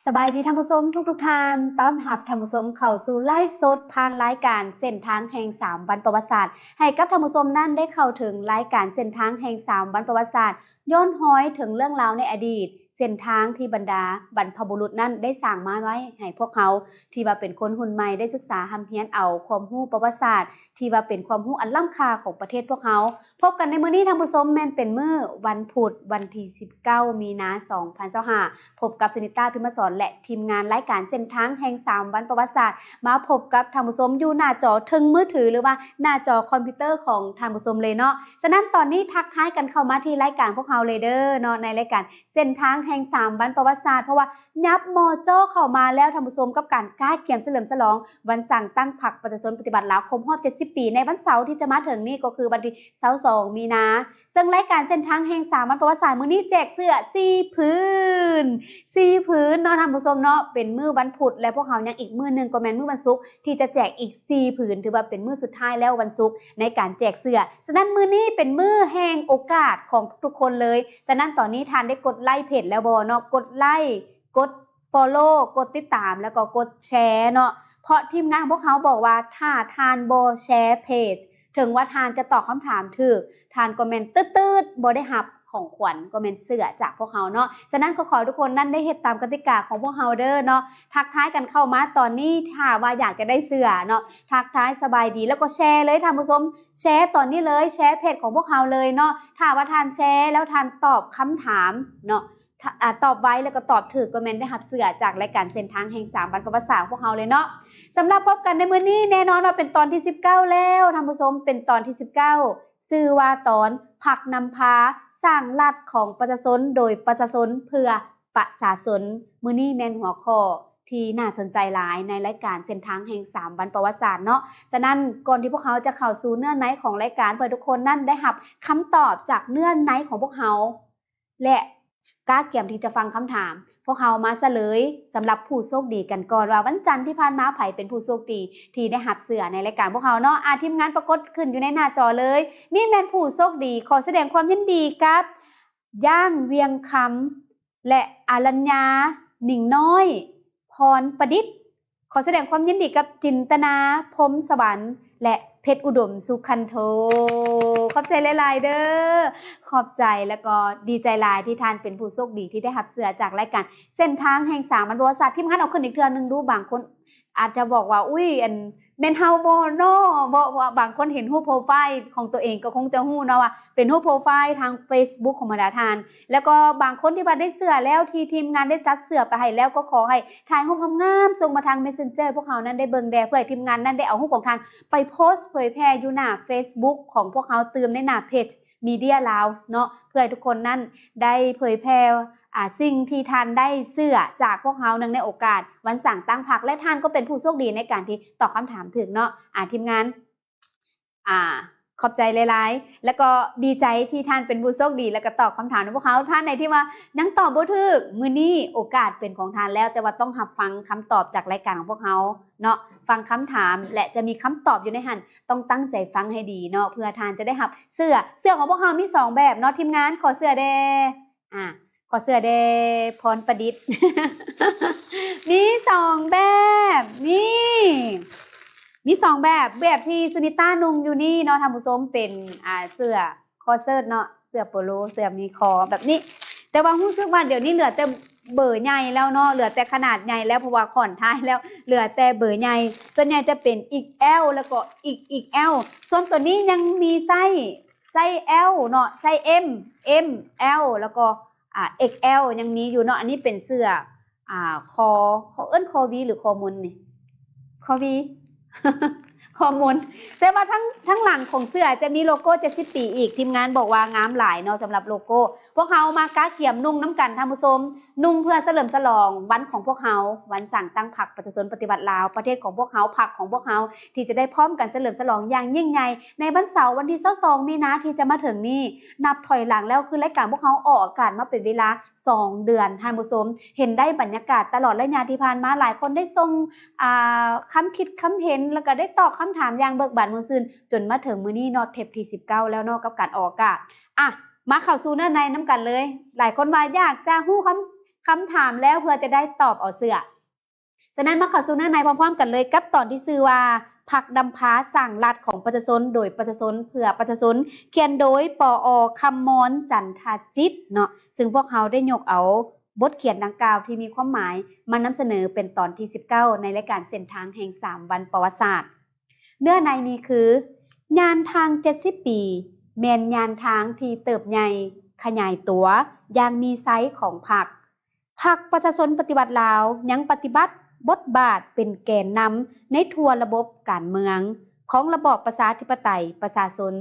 ສະບາຍດີທ່ານຜູ້ຊົມທຸກໆທ່ານ, ຕ້ອນຮັບທ່ານຜູ້ຊົມເຂົ້າສູ່ໄລຟ໌ສົດຜ່ານລາຍການເສັ້ນທາງແຫ່ງສາມວັນປະຫວັດສາດ. ໃຫ້ກັບທ່ານຜູ້ຊົມນັ້ນໄດ້ເຂົ້າເຖິງລາຍການເສັ້ນທາງແຫ່ງສາມວັນປະຫວັດສາດ, ຍ້ອນຮອຍເຖິງເລື່ອງລາວໃນອະດີດ, ເສັ້ນທາງທີ່ບັນດາບັນພະບຸລຸດນັ້ນໄດ້ສ້າງມາໄວ້ໃຫ້ພວກເຮົາ ທີ່ວ່າເປັນຄົນຮຸ່ນໃໝ່ໄດ້ສຶກສາຮ່ຳຮຽນເອົາຄວາມຮູ້ປະຫວັດສາດ ທີ່ວ່າເປັນຄວາມຮູ້ອັນລ້ຳຄ່າຂອງປະເທດພວກເຮົາ. ພົບກັນໃນມື້ນີ້ທ່ານຜູ້ຊົມ ແມ່ນເປັນມື້ວັນພຸດ ວັນທີສິບເກົ້າ ມີນາ ສອງພັນຊາວຫ້າ ພົບກັບສຸນິຕາ ພິມມະສອນ ແລະ ທີມງານລາຍການເສັ້ນທາງແຫ່ງສາມວັນປະຫວັດສາດ ມາພົບກັບທ່ານຜູ້ຊົມຢູ່ໜ້າຈໍເທິງມືຖື ຫຼືວ່າໜ້າຈໍຄອມພິວເຕີຂອງທ່ານຜູ້ຊົມເລີຍເນາະ. ສະນັ້ນຕອນນີ້ທັກທາຍກັນເຂົ້າມາທີ່ລາຍການພວກເຮົາເລີຍເດີເນາະ ໃນລາຍການ ເສັ້ນທາງແຫ່ງສາມວັນປະຫວັດສາດ ເພາະວ່າຫຍັບມໍຈໍເຂົ້າມາແລ້ວທ່ານຜູ້ຊົມ ກັບການກະກຽມສະເຫຼີມສະຫຼອງວັນສ້າງຕັ້ງພັກປະຊາຊົນປະຕິວັດລາວຄົບຮອບເຈັດສິບປີ ໃນວັນເສົາທີ່ຈະມາເຖິງນີ້ ກໍຄືວັນທີຊາວສອງ ມີນາ. ເຊິ່ງລາຍການເສັ້ນທາງແຫ່ງສາມວັນປະຫວັດສາດມື້ນີ້ແຈກເສື້ອສີ່ຜືນ, ສີ່ຜືນເນາະທ່ານຜູ້ຊົມເນາະ, ເປັນມື້ວັນພຸດ ແລະ ພວກເຮົາຍັງອີກມື້ໜຶ່ງ ກໍແມ່ນມື້ວັນສຸກ ທີ່ຈະແຈກອີກສີ່ຜືນ ຖືວ່າເປັນມື້ສຸດທ້າຍແລ້ວ ວັນສຸກ ໃນການແຈກເສື້ອ. ສະນັ້ນມື້ນີ້ເປັນມື້ແຫ່ງໂອກາດຂອງທຸກໆຄົນເລີຍ. ສະນັ້ນຕອນນີ້ທ່ານໄດ້ກົດໄລເພຈແລ້ວບໍ່ເນາະ? ກົດໄລ, ກົດ follow ກົດຕິດຕາມ ແລ້ວກໍກົດແຊເນາະ, ເພາະທີມງານຂອງພວກເຮົາບອກວ່າ ຖ້າທ່ານບໍ່ແຊເພຈ ເຖິງວ່າທ່ານຈະຕອບຄຳຖາມຖືກ ທ່ານກໍແມ່ນຕຶດໆ ບໍ່ໄດ້ຮັບຂອງຂວັນ ກໍແມ່ນເສື້ອຈາກພວກເຮົາເນາະ. ສະນັ້ນກໍຂໍໃຫ້ທຸກຄົນນັ້ນໄດ້ເຮັດຕາມກະຕິກາຂອງພວກເຮົາເດີເນາະ. ທັກທາຍກັນເຂົ້າມາຕອນນີ້ ຖ້າວ່າຢາກຈະໄດ້ເສື້ອເນາະ, ທັກທາຍສະບາຍດີ ແລ້ວກໍແຊເລີຍທ່ານຜູ້ຊົມ, ແຊຕອນນີ້ເລີຍ, ແຊເພຈຂອງພວກເຮົາເລີຍເນາະ. ຖ້າວ່າທ່ານແຊແລ້ວທ່ານຕອບຄຳຖາມເນາະ, ຖ້າ ອາ ຕອບໄວ ແລ້ວກໍຕອບຖືກ ກໍແມ່ນໄດ້ຮັບເສື້ອຈາກລາຍການເສັ້ນທາງແຫ່ງສາມວັນປະຫວັດສາດຂອງພວກເຮົາເລີຍເນາະ. ສຳລັບພົບກັນໃນມື້ນີ້ ແນ່ນອນວ່າເປັນຕອນທີສິບເກົ້າແລ້ວທ່ານຜູ້ຊົມ, ເປັນຕອນທີສິບເກົ້າ ຊື່ວ່າຕອນພັກນຳພາສ້າງລັດຂອງປະຊາຊົນ ໂດຍປະຊາຊົນ ເພື່ອປະຊາຊົນ. ມື້ນີ້ແມ່ນຫົວຂໍ້ທີ່ໜ້າສົນໃຈຫຼາຍໃນລາຍການເສັ້ນທາງແຫ່ງສາມວັນປະຫວັດສາດເນາະ. ສະນັ້ນ ກ່ອນທີ່ພວກເຮົາຈະເຂົ້າສູ່ເນື້ອໃນຂອງລາຍການ ເພື່ອໃຫ້ທຸກຄົນນັ້ນໄດ້ຮັບຄຳຕອບຈາກເນື້ອໃນຂອງພວກເຮົາ ແລະ ກະກຽມທີ່ຈະຟັງຄຳຖາມ, ພວກເຮົາມາສະເຫຼີຍສຳລັບຜູ້ໂຊກດີກັນກ່ອນວ່າ ວັນຈັນທີ່ຜ່ານມາໃຜເປັນຜູ້ໂຊກດີທີ່ໄດ້ຮັບເສື້ອໃນລາຍການພວກເຮົາເນາະ. ອາ ທີມງານປາກົດຂຶ້ນຢູ່ໃນໜ້າຈໍເລີຍ. ນີ້ແມ່ນຜູ້ໂຊກດີ. ຂໍສະແດງຄວາມຍິນດີກັບ ຢ່າງ ວຽງຄຳ ແລະ ອາລັນຍາ ໜິງນ້ອຍ ພອນປະດິດ. ຂໍສະແດງຄວາມຍິນດີກັບ ຈິນຕະນາ ພົມສະຫວັນ ແລະ ເພັດອຸດົມ ສຸຄັນໂທ. ຂອບໃຈຫຼາຍໆເດີ. ຂອບໃຈ ແລ້ວກໍດີໃຈຫຼາຍທີ່ທ່ານເປັນຜູ້ໂຊກດີທີ່ໄດ້ຮັບເສື້ອຈາກລາຍການເສັ້ນທາງແຫ່ງສາມວັນປະຫວັດສາດ. ທີມງານເອົາຂຶ້ນອີກເທື່ອໜຶ່ງດູ, ບາງຄົນອາດຈະບອກວ່າ ອຸ້ຍ ອັນ ແມ່ນເຮົາບໍ່ເນາະ? ເພາະວ່າບາງຄົນເຫັນຮູບໂປຣໄຟລ໌ຂອງຕົວເອງກໍຄົງຈະຮູ້ເນາະວ່າເປັນຮູບໂປຣໄຟລ໌ທາງເຟສບຸກຂອງບັນດາທ່ານ. ແລ້ວກໍບາງຄົນທີ່ວ່າໄດ້ເສື້ອແລ້ວ ທີ່ທີມງານໄດ້ຈັດເສື້ອໄປໃຫ້ແລ້ວ ກໍຂໍໃຫ້ຖ່າຍຮູບງາມໆ ສົ່ງມາທາງເມສເຊັນເຈີ ພວກເຮົານັ້ນໄດ້ເບິ່ງແດ່ ເພື່ອໃຫ້ທີມງານນັ້ນໄດ້ເອົາຮູບຂອງທ່ານໄປໂພສເຜີຍແຜ່ຢູ່ໜ້າເຟສບຸກຂອງພວກເຮົາຕື່ມ ໃນໜ້າເພຈ Media Lounge ເນາະ ເພື່ອໃຫ້ທຸກຄົນນັ້ນໄດ້ເຜີຍແຜ່ ອາ ສິ່ງທີ່ທ່ານໄດ້ເສື້ອຈາກພວກເຮົາ ເນື່ອງໃນໂອກາດວັນສ້າງຕັ້ງພັກ ແລະ ທ່ານກໍເປັນຜູ້ໂຊກດີໃນການທີ່ຕອບຄຳຖາມຖືກເນາະ. ອາ ທີມງານ ອາ ຂອບໃຈຫຼາຍໆ ແລ້ວກໍດີໃຈທີ່ທ່ານເປັນຜູ້ໂຊກດີ ແລ້ວກໍຕອບຄຳຖາມໃນພວກເຮົາ. ທ່ານໃດທີ່ວ່າຍັງຕອບບໍ່ຖືກ, ມື້ນີ້ໂອກາດເປັນຂອງທ່ານແລ້ວ, ແຕ່ວ່າຕ້ອງຮັບຟັງຄຳຕອບຈາກລາຍການຂອງພວກເຮົາເນາະ, ຟັງຄຳຖາມ ແລະ ຈະມີຄຳຕອບຢູ່ໃນຫັ້ນ. ຕ້ອງຕັ້ງໃຈຟັງໃຫ້ດີເນາະ ເພື່ອທ່ານຈະໄດ້ຮັບເສື້ອ. ເສື້ອຂອງພວກເຮົາມີສອງແບບເນາະ. ທີມງານ ຂໍເສື້ອແດ່. ອາ ຂໍເສື້ອແດ່ ພອນປະດິດ. ມີສອງແບບ ນີ້ ມີສອງແບບ. ແບບທີ່ສຸນິຕານຸ່ງຢູ່ນີ້ເນາະທ່ານຜູ້ຊົມ ເປັນ ອາ ເສື້ອຄໍເຊີດເນາະ, ເສື້ອໂປໂລ, ເສື້ອມີຄໍແບບນີ້. ແຕ່ວ່າຮູ້ສຶກວ່າດຽວນີ້ເຫຼືອແຕ່ເບີໃຫຍ່ແລ້ວເນາະ, ເຫຼືອແຕ່ຂະໜາດໃຫຍ່ແລ້ວ ເພາະວ່າຂ້ອນທ້າຍແລ້ວ ເຫຼືອແຕ່ເບີໃຫຍ່. ສ່ວນໃຫຍ່ຈະເປັນ XL ແລ້ວກໍ XXL. ສ່ວນໂຕນີ້ຍັງມີໄຊ ໄຊ L ເນາະ, ໄຊ M, M, L ແລ້ວກໍ ອາ XL ຍັງມີຢູ່ເນາະ. ອັນນີ້ເປັນເສື້ອ ອາ ຄໍ ເຂົາເອີ້ນຄໍວີ ຫຼືຄໍມົນນີ້? ຄໍວີ ຄໍມົນ. ແຕ່ວ່າທາງ ທາງຫຼັງຂອງເສື້ອຈະມີໂລໂກ້ເຈັດສິບປີອີກ. ທີມງານບອກວ່າງາມຫຼາຍເນາະ ສຳລັບໂລໂກ້. ພວກເຮົາມາກະກຽມນຸ່ງນຳກັນທ່ານຜູ້ຊົມ, ນຸ່ງເພື່ອສະເຫຼີມສະຫຼອງວັນຂອງພວກເຮົາ, ວັນສ້າງຕັ້ງພັກປະຊາຊົນປະຕິວັດລາວ, ປະເທດຂອງພວກເຮົາ, ພັກຂອງພວກເຮົາ ທີ່ຈະໄດ້ພ້ອມກັນສະເຫຼີມສະຫຼອງຢ່າງຍິ່ງໃຫຍ່ ໃນວັນເສົາວັນທີຊາວສອງ ມີນາ ທີ່ຈະມາເຖິງນີ້. ນັບຖອຍຫຼັງແລ້ວ ຄືລາຍການພວກເຮົາອອກອາກາດມາເປັນເວລາສອງເດືອນ ທ່ານຜູ້ຊົມ. ເຫັນໄດ້ບັນຍາກາດຕະຫຼອດໄລຍະທີ່ຜ່ານມາ, ຫຼາຍຄົນໄດ້ສົ່ງ ອາ ຄຳຄິດຄຳເຫັນ ແລ້ວກໍໄດ້ຕອບຄຳຖາມຢ່າງເບີກບານມ່ວນຊື່ນ ຈົນມາເຖິງມື້ນີ້ເນາະ ເທບທີສິບເກົ້າແລ້ວເນາະ ກັບການອອກອາກາດ. ອະ ມາເຂົ້າສູ່ເນື້ອໃນນຳກັນເລີຍ. ຫຼາຍຄົນວ່າຢາກຈະຮູ້ຄຳ ຄຳຖາມແລ້ວ ເພື່ອຈະໄດ້ຕອບເອົາເຊື່ອ. ສະນັ້ນ ມາເຂົ້າສູ່ເນື້ອໃນພ້ອມໆກັນເລີຍ ກັບຕອນທີ່ຊື່ວ່າ ພັກນຳພາສ້າງລັດຂອງປະຊາຊົນ ໂດຍປະຊາຊົນ ເພື່ອປະຊາຊົນ, ຂຽນໂດຍ ປອ ຄຳມອນ ຈັນທະຈິດ ເນາະ, ຊຶ່ງພວກເຮົາໄດ້ຍົກເອົາບົດຂຽນດັ່ງກ່າວທີ່ມີຄວາມໝາຍມານຳສະເໜີເປັນຕອນທີສິບເກົ້າ ໃນລາຍການເສັ້ນທາງແຫ່ງສາມວັນປະຫວັດສາດ. ເນື້ອໃນມີຄື ຍ່ານທາງເຈັດສິບປີ ແມ່ນຍ່ານທາງທີ່ເຕີບໃຫຍ່ ຂະຫຍາຍຕົວຢ່າງມີໄຊຂອງພັກ. ພັກປະຊາຊົນປະຕິວັດລາວ ຍັງປະຕິບັດບົດບາດເປັນແກນນຳໃນທົ່ວລະບົບການເມືອງຂອງລະບອບປະຊາທິປະໄຕປະຊາຊົນ,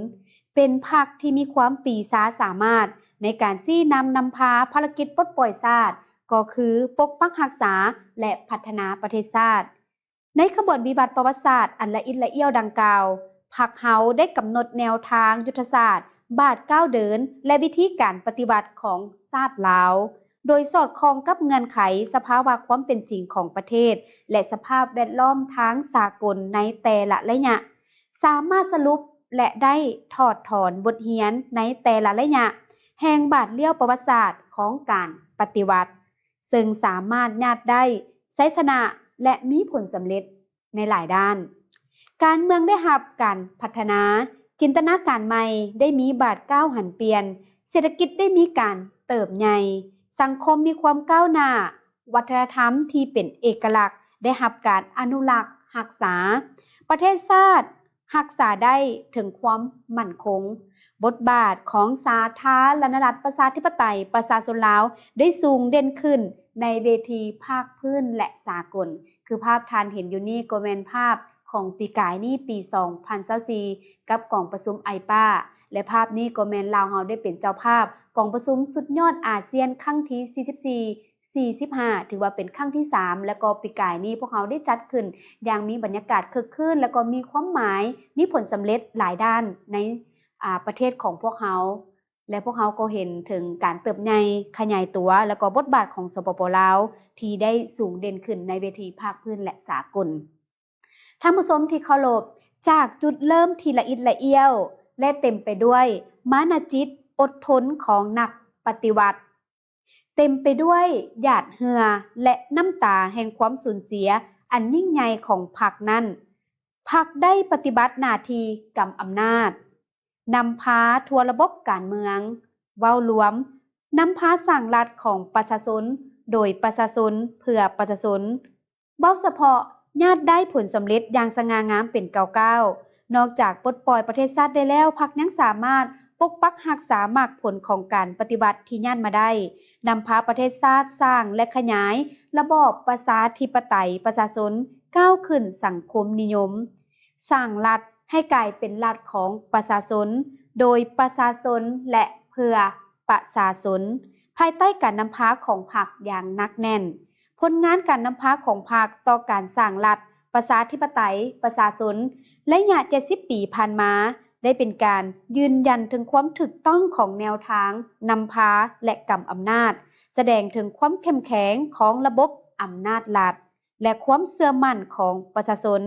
ເປັນພັກທີ່ມີຄວາມປີຊາສາມາດໃນການຊີ້ນຳນຳພາພາລະກິດປົດປ່ອຍຊາດ ກໍຄືປົກປັກຮັກສາ ແລະ ພັດທະນາປະເທດຊາດ. ໃນຂະບວນວິວັດປະຫວັດສາດອັນລະອິດລະອ້ຽວດັ່ງກ່າວ, ພັກເຮົາໄດ້ກຳນົດແນວທາງຍຸດທະສາດ, ບາດກ້າວເດີນ ແລະ ວິທີການປະຕິວັດຂອງຊາດລາວ, ໂດຍສອດຄ່ອງກັບເງື່ອນໄຂສະພາວະຄວາມເປັນຈິງຂອງປະເທດ ແລະ ສະພາບແວດລ້ອມທາງສາກົນໃນແຕ່ລະໄລຍະ, ສາມາດສະຫຼຸບ ແລະ ໄດ້ຖອດຖອນບົດຮຽນໃນແຕ່ລະໄລຍະແຫ່ງບາດລ້ຽວປະຫວັດສາດຂອງການປະຕິວັດ. ເຊິ່ງສາມາດຍາດໄດ້ໄຊຊະນະ ແລະ ມີຜົນສຳເລັດໃນຫຼາຍດ້ານ. ການເມືອງໄດ້ຮັບການພັດທະນາ, ຈິນຕະນາການໃໝ່ໄດ້ມີບາດກ້າວຫັນປ່ຽນ, ເສດຖະກິດໄດ້ມີການເຕີບໃຫຍ່, ສັງຄົມມີຄວາມກ້າວໜ້າ, ວັດທະນະທຳທີ່ເປັນເອກະລັກໄດ້ຮັບການອະນຸລັກຮັກສາ, ປະເທດຊາດ ຮັກສາໄດ້ເຖິງຄວາມໝັ້ນຄົງ. ບົດບາດຂອງສາທາລະນະລັດ ປະຊາທິປະໄຕ ປະຊາຊົນລາວ ໄດ້ສູງເດັ່ນຂຶ້ນໃນເວທີພາກພື້ນ ແລະ ສາກົນ. ຄືພາບທ່ານເຫັນຢູ່ນີ້ກໍແມ່ນພາບຂອງປີກາຍນີ້ ປີສອງພັນຊາວສີ່ ກັບກອງປະຊຸມ ໄອປາ ແລະ ພາບນີ້ກໍແມ່ນລາວເຮົາໄດ້ເປັນເຈົ້າພາບກອງປະຊຸມສຸດຍອດອາຊຽນຄັ້ງທີສີ່ສິບສີ່ ສີ່ສິບຫ້າ ຖືວ່າເປັນຄັ້ງທີສາມ ແລ້ວກໍປີກາຍນີ້ພວກເຮົາໄດ້ຈັດຂຶ້ນຢ່າງມີບັນຍາກາດຄຶກຄື້ນ ແລ້ວກໍມີຄວາມໝາຍ, ມີຜົນສຳເລັດຫຼາຍດ້ານໃນ ອາ ປະເທດຂອງພວກເຮົາ ແລະ ພວກເຮົາກໍເຫັນເຖິງການເຕີບໃຫຍ່ຂະຫຍາຍຕົວ ແລ້ວກໍບົດບາດຂອງ ສປປ ລາວ ທີ່ໄດ້ສູງເດັ່ນຂຶ້ນໃນເວທີພາກພື້ນ ແລະ ສາກົນ. ທ່ານຜູ້ຊົມທີ່ເຄົາລົບ, ຈາກຈຸດເລີ່ມທີ່ລະອິດລະອ້ຽວ ແລະ ເຕັມໄປດ້ວຍມານະຈິດອົດທົນຂອງນັກປະຕິວັດ, ເຕັມໄປດ້ວຍຫຍາດເຫື່ອ ແລະ ນ້ຳຕາແຫ່ງຄວາມສູນເສຍອັນຍິ່ງໃຫຍ່ຂອງພັກນັ້ນ, ພັກໄດ້ປະຕິບັດໜ້າທີ່ກຳອຳນາດ, ນຳພາທົ່ວລະບົບການເມືອງ, ເວົ້າລວມ, ນຳພາສ້າງລັດຂອງປະຊາຊົນ, ໂດຍປະຊາຊົນ, ເພື່ອປະຊາຊົນ. ເວົ້າສະເພາະຍາດໄດ້ຜົນສຳເລັດຢ່າງສະຫງ່າງາມເປັນກ້າວໆ. ນອກຈາກປົດປ່ອຍປະເທດຊາດໄດ້ແລ້ວ, ພັກຍັງສາມາດປົກປັກຮັກສາໝາກຜົນຂອງການປະຕິວັດທີ່ຍາດມາໄດ້, ນຳພາປະເທດຊາດສ້າງ ແລະ ຂະຫຍາຍລະບອບປະຊາທິປະໄຕປະຊາຊົນ, ກ້າວຂຶ້ນສັງຄົມນິຍົມ, ສ້າງລັດໃຫ້ກາຍເປັນລັດຂອງປະຊາຊົນ, ໂດຍປະຊາຊົນ ແລະ ເພື່ອປະຊາຊົນ, ພາຍໃຕ້ການນຳພາຂອງພັກຢ່າງໜັກແໜ້ນ. ຜົນງານການນຳພາຂອງພັກຕໍ່ການສ້າງລັດປະຊາທິປະໄຕປະຊາຊົນໄລຍະເຈັດສິບປີຜ່ານມາ ໄດ້ເປັນການຢືນຢັນເຖິງຄວາມຖືກຕ້ອງຂອງແນວທາງນຳພາ ແລະ ກຳອຳນາດ, ສະແດງເຖິງຄວາມເຂັ້ມແຂງຂອງລະບົບອຳນາດລັດ ແລະ ຄວາມເຊື່ອໝັ້ນຂອງປະຊາຊົນ,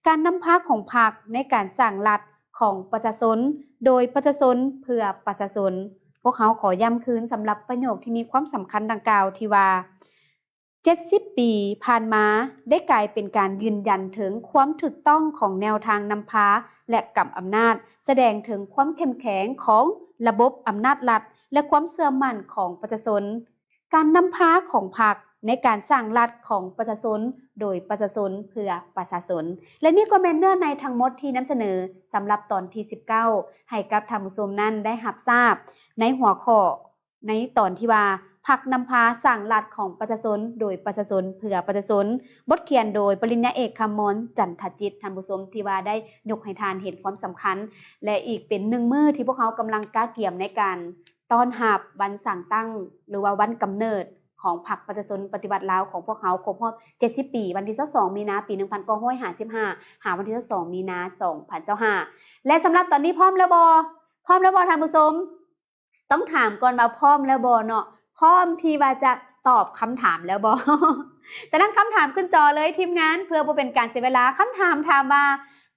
ການນຳພາຂອງພັກໃນການສ້າງລັດຂອງປະຊາຊົນ, ໂດຍປະຊາຊົນ, ເພື່ອປະຊາຊົນ. ພວກເຮົາຂໍຢ້ຳຄືນສຳລັບປະໂຫຍກທີ່ມີຄວາມສຳຄັນດັ່ງກ່າວທີ່ວ່າ, ເຈັດສິບປີຜ່ານມາໄດ້ກາຍເປັນການຢືນຢັນເຖິງຄວາມຖືກຕ້ອງຂອງແນວທາງນຳພາ ແລະ ກຳອຳນາດ, ສະແດງເຖິງຄວາມເຂັ້ມແຂງຂອງລະບົບອຳນາດລັດ ແລະ ຄວາມເຊື່ອໝັ້ນຂອງປະຊາຊົນ. ການນຳພາຂອງພັກໃນການສ້າງລັດຂອງປະຊາຊົນ, ໂດຍປະຊາຊົນ, ເພື່ອປະຊາຊົນ. ແລະ ນີ້ກໍແມ່ນເນື້ອໃນທັງໝົດທີ່ນຳສະເໜີສຳລັບຕອນທີສິບເກົ້າ ໃຫ້ກັບທ່ານຜູ້ຊົມນັ້ນໄດ້ຮັບຊາບໃນຫົວຂໍ້ ໃນຕອນທີ່ວ່າ ພັກນຳພາສ້າງລັດຂອງປະຊາຊົນ, ໂດຍປະຊາຊົນ, ເພື່ອປະຊາຊົນ. ບົດຂຽນໂດຍປະລິນຍາເອກ ຄຳມອນ ຈັນທະຈິດ, ທ່ານຜູ້ຊົມ, ທີ່ວ່າໄດ້ຍົກໃຫ້ທ່ານເຫັນຄວາມສຳຄັນ ແລະ ອີກເປັນໜຶ່ງມື້ທີ່ພວກເຮົາກຳລັງກະກຽມໃນການ ຕ້ອນຮັບວັນສ້າງຕັ້ງ ຫຼືວ່າວັນກຳເນີດຂອງພັກປະຊາຊົນປະຕິວັດລາວຂອງພວກເຮົາ ຄົບຮອບເຈັດສິບປີ, ວັນທີຊາວສອງ ມີນາ ປີໜຶ່ງພັນເກົ້າຮ້ອຍຫ້າສິບຫ້າ ຫາວັນທີຊາວສອງ ມີນາ ສອງພັນຊາວຫ້າ. ແລະ ສຳລັບຕອນນີ້ ພ້ອມແລ້ວບໍ່? ພ້ອມແລ້ວບໍ່ທ່ານຜູ້ຊົມ? ຕ້ອງຖາມກ່ອນວ່າພ້ອມແລ້ວບໍ່ເນາະ? ພ້ອມທີ່ວ່າຈະຕອບຄຳຖາມແລ້ວບໍ່? ສະນັ້ນຄຳຖາມຂຶ້ນຈໍເລີຍທີມງານ ເພື່ອບໍ່ເປັນການເສຍເວລາ. ຄຳຖາມຖາມວ່າ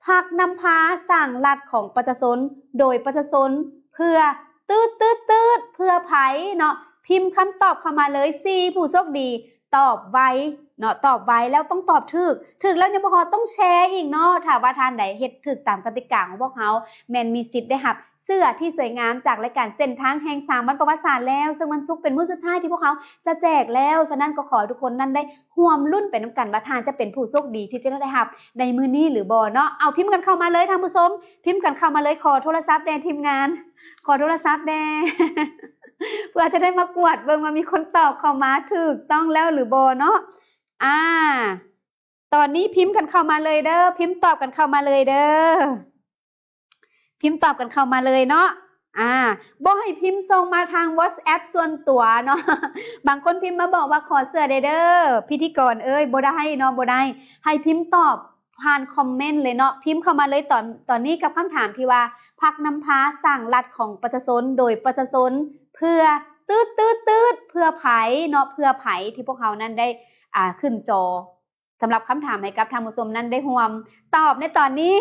ພັກນຳພາສ້າງລັດຂອງປະຊາຊົນ ໂດຍປະຊາຊົນ ເພື່ອ ຕືດໆໆ ເພື່ອໃຜເນາະ? ເພ ພິມຄຳຕອບເຂົ້າມາເລີຍ ສີ່ຜູ້ໂຊກດີ ຕອບໄວເນາະ ຕອບໄວແລ້ວຕ້ອງຕອບຖືກ ຖືກແລ້ວຍັງບໍ່ພໍຕ້ອງແຊອີກເນາະ ຖ້າວ່າທ່ານໃດເຮັດຖືກຕາມກະຕິກາຂອງພວກເຮົາ ແມ່ນມີສິດໄດ້ຮັບເສື້ອທີ່ສວຍງາມຈາກລາຍການເສັ້ນທາງແຫ່ງສາມວັນປະຫວັດສາດແລ້ວ ເຊິ່ງວັນສຸກເປັນມື້ສຸດທ້າຍທີ່ພວກເຮົາຈະແຈກແລ້ວ ສະນັ້ນກໍຂໍໃຫ້ທຸກຄົນນັ້ນໄດ້ຮ່ວມລຸ້ນໄປນຳກັນວ່າທ່ານຈະເປັນຜູ້ໂຊກດີທີ່ຈະໄດ້ຮັບໃນມື້ນີ້ຫຼືບໍ່ເນາະ ເອົາ ພິມກັນເຂົ້າມາເລີຍທ່ານຜູ້ຊົມ ພິມກັນເຂົ້າມາເລີຍ ຂໍໂທລະສັບແດ່ທີມງານ ຂໍໂທລະສັບແດ່ ເພື່ອຈະໄດ້ມາກວດເບິ່ງວ່າມີຄົນຕອບເຂົ້າມາຖືກຕ້ອງແລ້ວຫຼືບໍ່ເນາະ ອາ ຕອນນີ້ພິມກັນເຂົ້າມາເລີຍເດີ ພິມຕອບກັນເຂົ້າມາເລີຍເດີ ພິມຕອບກັນເຂົ້າມາເລີຍເນາະ ອາ ບໍ່ໃຫ້ພິມສົ່ງມາທາງ WhatsApp ສ່ວນຕົວເນາະ ບາງຄົນພິມມາບອກວ່າ ຂໍເສື້ອແດ່ເດີ ພິທີກອນເອີຍ ບໍ່ໄດ້ເນາະ ບໍ່ໄດ້ ໃຫ້ພິມຕອບ ຜ່ານຄອມເມັນເລີຍເນາະ ພິມເຂົ້າມາເລີຍຕອນ ຕອນນີ້ກັບຄຳຖາມທີ່ວ່າ ພັກນຳພາສ້າງລັດຂອງປະຊາຊົນ ໂດຍປະຊາຊົນ ເພື່ອ ຕຶດໆໆ ເພື່ອໃຜເນາະ ເພື່ອໃຜ ທີ່ພວກເຮົານັ້ນໄດ້ ອາ ຂຶ້ນຈໍສຳລັບຄຳຖາມໃຫ້ກັບທ່ານຜູ້ຊົມນັ້ນໄດ້ຮ່ວມຕອບໃນຕອນນີ້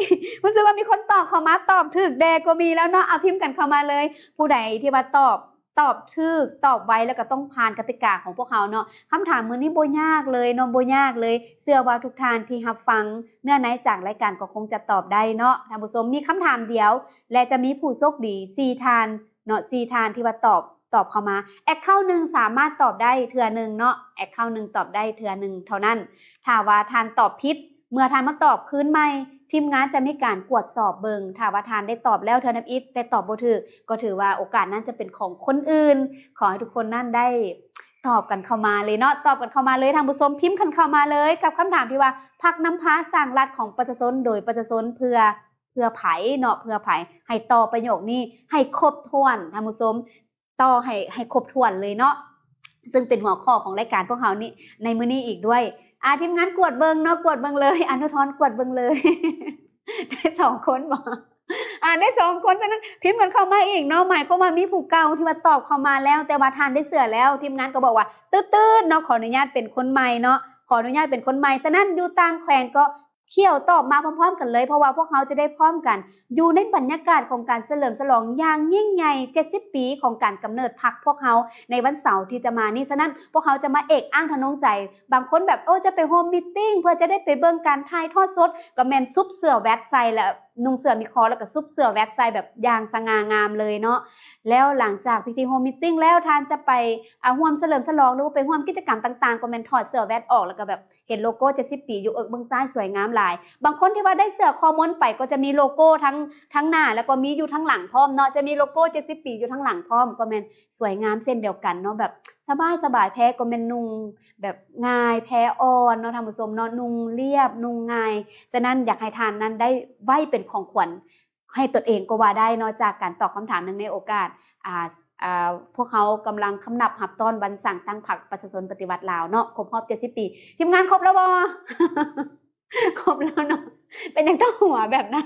ຮູ້ສຶກວ່າມີຄົນຕອບເຂົ້າມາ ຕອບຖືກແດ່ກໍມີແລ້ວເນາະ ເອົາ ພິມກັນເຂົ້າມາເລີຍ ຜູ້ໃດທີ່ວ່າຕອບ ຕອບຖືກ ຕອບໄວ ແລ້ວກໍຕ້ອງຜ່ານກະຕິກາຂອງພວກເຮົາເນາະ ຄຳຖາມມື້ນີ້ບໍ່ຍາກເລີຍເນາະ ບໍ່ຍາກເລີຍ ເຊື່ອວ່າທຸກທ່ານທີ່ຮັບຟັງເນື້ອໃນຈາກລາຍການກໍຄົງຈະຕອບໄດ້ເນາະ ທ່ານຜູ້ຊົມ ມີຄຳຖາມດຽວ ແລະ ຈະມີຜູ້ໂຊກດີສີ່ທ່ານເນາະ ສີ່ທ່ານທີ່ວ່າຕອບ ຕອບເຂົ້າມາ ແອັກເຄົາໜຶ່ງສາມາດຕອບໄດ້ເທື່ອໜຶ່ງເນາະ ແອັກເຄົາໜຶ່ງຕອບໄດ້ເທື່ອໜຶ່ງເທົ່ານັ້ນ ຖ້າວ່າທ່ານຕອບຜິດ ເມື່ອທ່ານມາຕອບຄືນໃໝ່ ທີມງານຈະມີການກວດສອບເບິ່ງ ຖ້າວ່າທ່ານໄດ້ຕອບແລ້ວເທື່ອທຳອິດ ແຕ່ຕອບບໍ່ຖືກ ກໍຖືວ່າໂອກາດນັ້ນຈະເປັນຂອງຄົນອື່ນ ຂໍໃຫ້ທຸກຄົນນັ້ນໄດ້ຕອບກັນເຂົ້າມາເລີຍເນາະ ຕອບກັນເຂົ້າມາເລີຍ ທ່ານຜູ້ຊົມ ພິມກັນເຂົ້າມາເລີຍ ກັບຄຳຖາມທີ່ວ່າ ພັກນຳພາສ້າງລັດຂອງປະຊາຊົນ ໂດຍປະຊາຊົນ ເພື່ອ ເພື່ອໃຜເນາະ ເພື່ອໃຜ ໃຫ້ຕໍ່ປະໂຫຍກນີ້ໃຫ້ຄົບຖ້ວນ ທ່ານຜູ້ຊົມ ຕໍ່ໃຫ້ ໃຫ້ຄົບຖ້ວນເລີຍເນາະ ເຊິ່ງເປັນຫົວຂໍ້ຂອງລາຍການພວກເຮົານີ້ ໃນມື້ນີ້ອີກດ້ວຍ ອາ ທີມງານກວດເບິ່ງເນາະ ກວດເບິ່ງເລີຍ ອະນຸທອນກວດເບິ່ງເລີຍ ໄດ້ສອງຄົນບໍ? ອາ ໄດ້ສອງຄົນ ສະນັ້ນພິມກັນເຂົ້າມາອີກເນາະ ໝາຍຄວາມວ່າມີຜູ້ເກົ່າທີ່ວ່າຕອບເຂົ້າມາແລ້ວ ແຕ່ວ່າທ່ານໄດ້ເສື້ອແລ້ວ ທີມງານກໍບອກວ່າ ຕຶດໆເນາະ ຂໍອະນຸຍາດເປັນຄົນໃໝ່ເນາະ ຂໍອະນຸຍາດເປັນຄົນໃໝ່ ສະນັ້ນຢູ່ຕ່າງແຂວງກໍ ຂ້ຽວຕອບມາພ້ອມໆກັນເລີຍ ເພາະວ່າພວກເຮົາຈະໄດ້ພ້ອມກັນຢູ່ໃນບັນຍາກາດຂອງການສະເຫຼີມສະຫຼອງຢ່າງຍິ່ງໃຫຍ່ ເຈັດສິບປີຂອງການກຳເນີດພັກພວກເຮົາ ໃນວັນເສົາທີ່ຈະມານີ້. ສະນັ້ນ ພວກເຮົາຈະມາເອກອ້າງທະນົງໃຈ ບາງຄົນແບບ ໂອ້ ຈະໄປໂຮມມີດຕິງ ເພື່ອຈະໄດ້ໄປເບິ່ງການຖ່າຍທອດສົດ ກໍແມ່ນຊຸບເສື້ອແວັດໃສ່ ແລ້ວນຸ່ງເສື້ອມີຄໍ ແລ້ວກໍຊຸບເສື້ອແວັດໃສ່ແບບຢ່າງສະຫງ່າງາມເລີຍເນາະ. ແລ້ວຫຼັງຈາກພິທີໂຮມມີດຕິງແລ້ວ ທ່ານຈະໄປ ອາ ຮ່ວມສະເຫຼີມສະຫຼອງ ຫຼືວ່າໄປຮ່ວມກິດຈະກຳຕ່າງໆ ກໍແມ່ນຖອດເສື້ອແວັດອອກ ແລ້ວກໍແບບ ເຫັນໂລໂກ້ເຈັດສິບປີຢູ່ເອິກເບື້ອງຊ້າຍ ສວຍງາມຫຼາຍ. ບາງຄົນທີ່ວ່າໄດ້ເສື້ອຄໍມົນໄປ ກໍຈະມີໂລໂກ້ທັງ ທັງໜ້າ ແລ້ວກໍມີຢູ່ທາງຫຼັງພ້ອມເນາະ, ຈະມີໂລໂກ້ເຈັດສິບປີຢູ່ທາງຫຼັງພ້ອມ ກໍແມ່ນສວຍງາມເຊັ່ນດຽວກັນເນາະ, ແບບສະບາຍໆ ແພກໍແມ່ນນຸ່ງແບບງ່າຍ ແພອ່ອນເນາະທ່ານຜູ້ຊົມເນາະ, ນຸ່ງລຽບ ນຸ່ງງ່າຍ. ສະນັ້ນ ຢາກໃຫ້ທ່ານນັ້ນໄດ້ໄວ້ເປັນຂອງຂວັນ ໃຫ້ຕົນເອງກໍວ່າໄດ້ເນາະ ຈາກການຕອບຄຳຖາມເນື່ອງໃນໂອກາດ ອ່າ ອ່າ ພວກເຮົາກຳລັງຄຳນັບຮັບຕ້ອນວັນສ້າງຕັ້ງພັກປະຊາຊົນປະຕິວັດລາວເນາະ ຄົບຮອບເຈັດສິບປີ. ທີມງານຄົບແລ້ວບໍ່? ຄົບແລ້ວເນາະ. ເປັນຫຍັງຕ້ອງຫົວແບບນັ້ນ?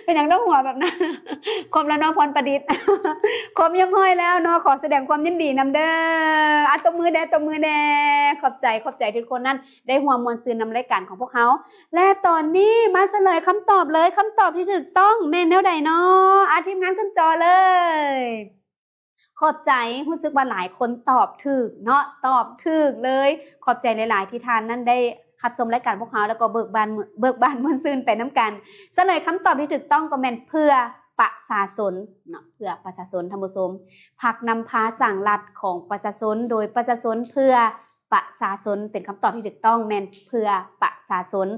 ເປັນຫຍັງຕ້ອງຫົວແບບນັ້ນ? ຄົບແລ້ວເນາະ ພອນປະດິດ. ຄົບຮຽບຮ້ອຍແລ້ວເນາະ. ຂໍສະແດງຄວາມຍິນດີນຳເດີ. ອາ ຕົບມືແດ່ ຕົບມືແດ່. ຂອບໃຈ ຂອບໃຈທີ່ທຸກຄົນນັ້ນ ໄດ້ຮ່ວມມ່ວນຊື່ນນຳລາຍການຂອງພວກເຮົາ ແລະ ຕອນນີ້ມາສະເຫຼີຍຄຳຕອບເລີຍ. ຄຳຕອບທີ່ຖືກຕ້ອງແມ່ນແນວໃດເນາະ? ອາ ທີມງານຂຶ້ນຈໍເລີຍ. ຂອບໃຈ, ຮູ້ສຶກວ່າຫຼາຍຄົນຕອບຖືກເນາະ, ຕອບຖືກເລີຍ. ຂອບໃຈຫຼາຍໆ ທີ່ທ່ານນັ້ນໄດ້ຮັບຊົມລາຍການພວກເຮົາ ແລ້ວກໍເບີກບານ ເບີກບານມ່ວນຊື່ນໄປນຳກັນ. ສະເຫຼີຍຄຳຕອບທີ່ຖືກຕ້ອງກໍແມ່ນເພື່ອປະຊາຊົນເນາະ, ເພື່ອປະຊາຊົນ ທ່ານຜູ້ຊົມ. ພັກນຳພາສ້າງລັດຂອງປະຊາຊົນ ໂດຍປະຊາຊົນ ເພື່ອ ປະຊາຊົນ ເປັນຄຳຕອບທີ່ຖືກຕ້ອງ ແມ່ນເພື່ອປະຊາຊົນ.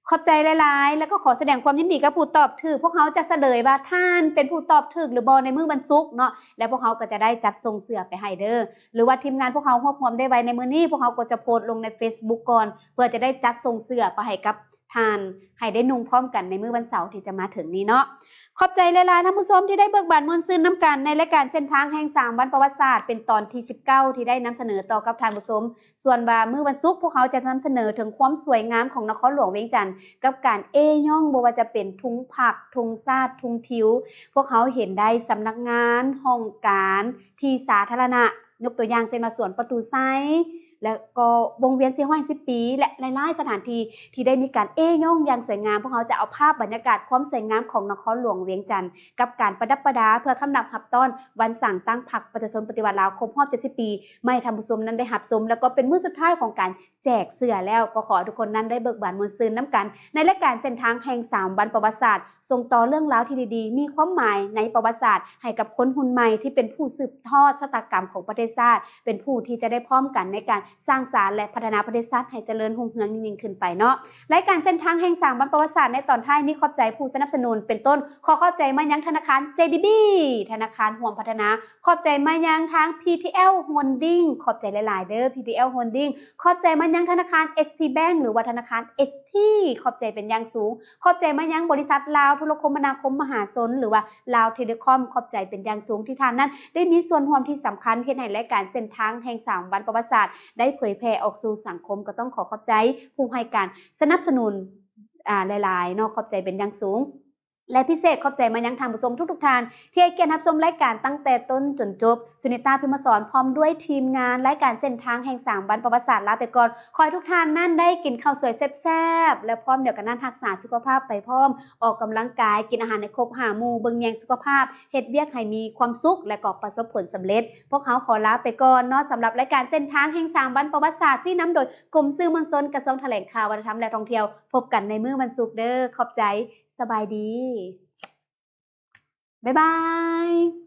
ຂອບໃຈຫຼາຍໆ ແລ້ວກໍຂໍສະແດງຄວາມຍິນດີກັບຜູ້ຕອບຖືກ. ພວກເຮົາຈະສະເຫຼີຍວ່າທ່ານເປັນຜູ້ຕອບຖືກຫຼືບໍ່ໃນມື້ວັນສຸກເນາະ, ແລະ ພວກເຮົາກໍຈະໄດ້ຈັດສົ່ງເສື້ອໄປໃຫ້ເດີ ຫຼືວ່າທີມງານພວກເຮົາຮວບຮວມໄດ້ໄວໃນມື້ນີ້ ພວກເຮົາກໍຈະໂພສລົງໃນເຟສບຸກກ່ອນ ເພື່ອຈະໄດ້ຈັດສົ່ງເສື້ອໄປໃຫ້ກັບ ທ່ານໃຫ້ໄດ້ນຸ່ງພ້ອມກັນໃນມື້ວັນເສົາທີ່ຈະມາເຖິງນີ້ເນາະ. ຂອບໃຈຫຼາຍໆ ທ່ານຜູ້ຊົມທີ່ໄດ້ເບີກບານມ່ວນຊື່ນນຳກັນໃນລາຍການເສັ້ນທາງແຫ່ງສາມວັນປະຫວັດສາດ ເປັນຕອນທີສິບເກົ້າ ທີ່ໄດ້ນຳສະເໜີຕໍ່ກັບທ່ານຜູ້ຊົມ. ສ່ວນວ່າມື້ວັນສຸກ ພວກເຮົາຈະນຳສະເໜີເຖິງຄວາມສວຍງາມຂອງນະຄອນຫຼວງວຽງຈັນ ກັບການເອຍ່ອງ ບໍ່ວ່າຈະເປັນທຸງພັກ, ທຸງຊາດ, ທຸງທິວ. ພວກເຮົາເຫັນໄດ້ສຳນັກງານ, ຫ້ອງການ, ທີ່ສາທາລະນະ, ຍົກຕົວຢ່າງເຊັ່ນວ່າ ສວນປະຕູໄຊ, ແລະກໍວົງວຽນສີ່ຮ້ອຍຫ້າສິບປີ ແລະຫຼາຍໆສະຖານທີ່ທີ່ໄດ້ມີການເອ້ຍ້ອງຢ່າງສວຍງາມ. ພວກເຮົາຈະເອົາພາບບັນຍາກາດຄວາມສວຍງາມຂອງນະຄອນຫຼວງວຽງຈັນ ກັບການປະດັບປະດາ ເພື່ອຄຳນັບຮັບຕ້ອນວັນສ້າງຕັ້ງພັກປະຊາຊົນປະຕິວັດລາວຄົບຮອບເຈັດສິບປີ ມາໃຫ້ທ່ານຜູ້ຊົມນັ້ນໄດ້ຮັບຊົມ ແລະກໍເປັນມື້ສຸດທ້າຍຂອງການ ແຈກເສື້ອແລ້ວ ກໍຂໍໃຫ້ທຸກຄົນນັ້ນໄດ້ເບີກບານມ່ວນຊື່ນນຳກັນ ໃນລາຍການເສັ້ນທາງແຫ່ງສາມວັນປະຫວັດສາດ ສົ່ງຕໍ່ເລື່ອງລາວທີ່ດີໆ ມີຄວາມໝາຍໃນປະຫວັດສາດ ໃຫ້ກັບຄົນຮຸ່ນໃໝ່ທີ່ເປັນຜູ້ສືບທອດຊະຕາກຳຂອງປະເທດຊາດ ເປັນຜູ້ທີ່ຈະໄດ້ພ້ອມກັນໃນການສ້າງສານ ແລະ ພັດທະນາປະເທດຊາດໃຫ້ຈະເລີນຮຸ່ງເຮືອງຍິ່ງໆຂຶ້ນໄປເນາະ. ລາຍການເສັ້ນທາງແຫ່ງສາມວັນປະຫວັດສາດໃນຕອນທ້າຍນີ້ ຂອບໃຈຜູ້ສະໜັບສະໜູນ ເປັນຕົ້ນ ຂໍຂອບໃຈມາຍັງທະນາຄານ ເຈດີບີ ທະນາຄານຮ່ວມພັດທະນາ ຂອບໃຈມາຍັງທາງ ພີທີແອລ ໂຮນດິ້ງ ຂອບໃຈຫຼາຍໆເດີ ພີທີແອລ ໂຮນດິ້ງ ຂອບໃຈມາຍັງທະນາຄານ ເອສທີ ແບັງ ຫຼືວ່າທະນາຄານ ເອສທີ ຂອບໃຈເປັນຢ່າງສູງ ຂອບໃຈມາຍັງບໍລິສັດລາວໂທລະຄົມມະນາຄົມມະຫາຊົນ ຫຼືວ່າລາວເທເລຄອມ ຂອບໃຈເປັນຢ່າງສູງ ທີ່ທ່ານນັ້ນໄດ້ມີສ່ວນຮ່ວມທີ່ສຳຄັນ ເຮັດໃຫ້ລາຍການເສັ້ນທາງແຫ່ງສາມວັນປະຫວັດສາດ ໄດ້ເຜີຍແຜ່ອອກສູ່ສັງຄົມ ກໍຕ້ອງຂໍຂອບໃຈຜູ້ໃຫ້ການສະໜັບສະໜູນ ອາ ຫຼາຍໆເນາະ ຂອບໃຈເປັນຢ່າງສູງ. ແລະ ພິເສດຂອບໃຈມາຍັງທ່ານຜູ້ຊົມທຸກໆທ່ານ ທີ່ໃຫ້ກຽດຮັບຊົມລາຍການຕັ້ງແຕ່ຕົ້ນຈົນຈົບ. ສຸນິຕາ ພິມມະສອນ ພ້ອມດ້ວຍທີມງານລາຍການເສັ້ນທາງແຫ່ງສາມວັນປະຫວັດສາດ ລາໄປກ່ອນ. ຂໍໃຫ້ທຸກທ່ານນັ້ນໄດ້ກິນເຂົ້າສວຍແຊບໆ ແລະ ພ້ອມດຽວກັນນັ້ນຮັກສາສຸຂະພາບໄປພ້ອມ, ອອກກຳລັງກາຍ, ກິນອາຫານໃຫ້ຄົບຫ້າໝູ່, ເບິ່ງແຍງສຸຂະພາບ, ເຮັດວຽກໃຫ້ມີຄວາມສຸກ ແລະ ກໍປະສົບຜົນສຳເລັດ. ພວກເຮົາຂໍລາໄປກ່ອນເນາະ ສຳລັບລາຍການເສັ້ນທາງແຫ່ງສາມວັນປະຫວັດສາດ ຊີ້ນຳໂດຍກົມສື່ມວນຊົນ ກະຊວງຖະແຫຼງຂ່າວ ວັດທະນະທຳ ແລະ ທ່ອງທ່ຽວ. ພົບກັນໃນມື້ວັນສຸກເດີ. ຂອບໃຈ. ສະບາຍດີ. ບາຍບາຍ.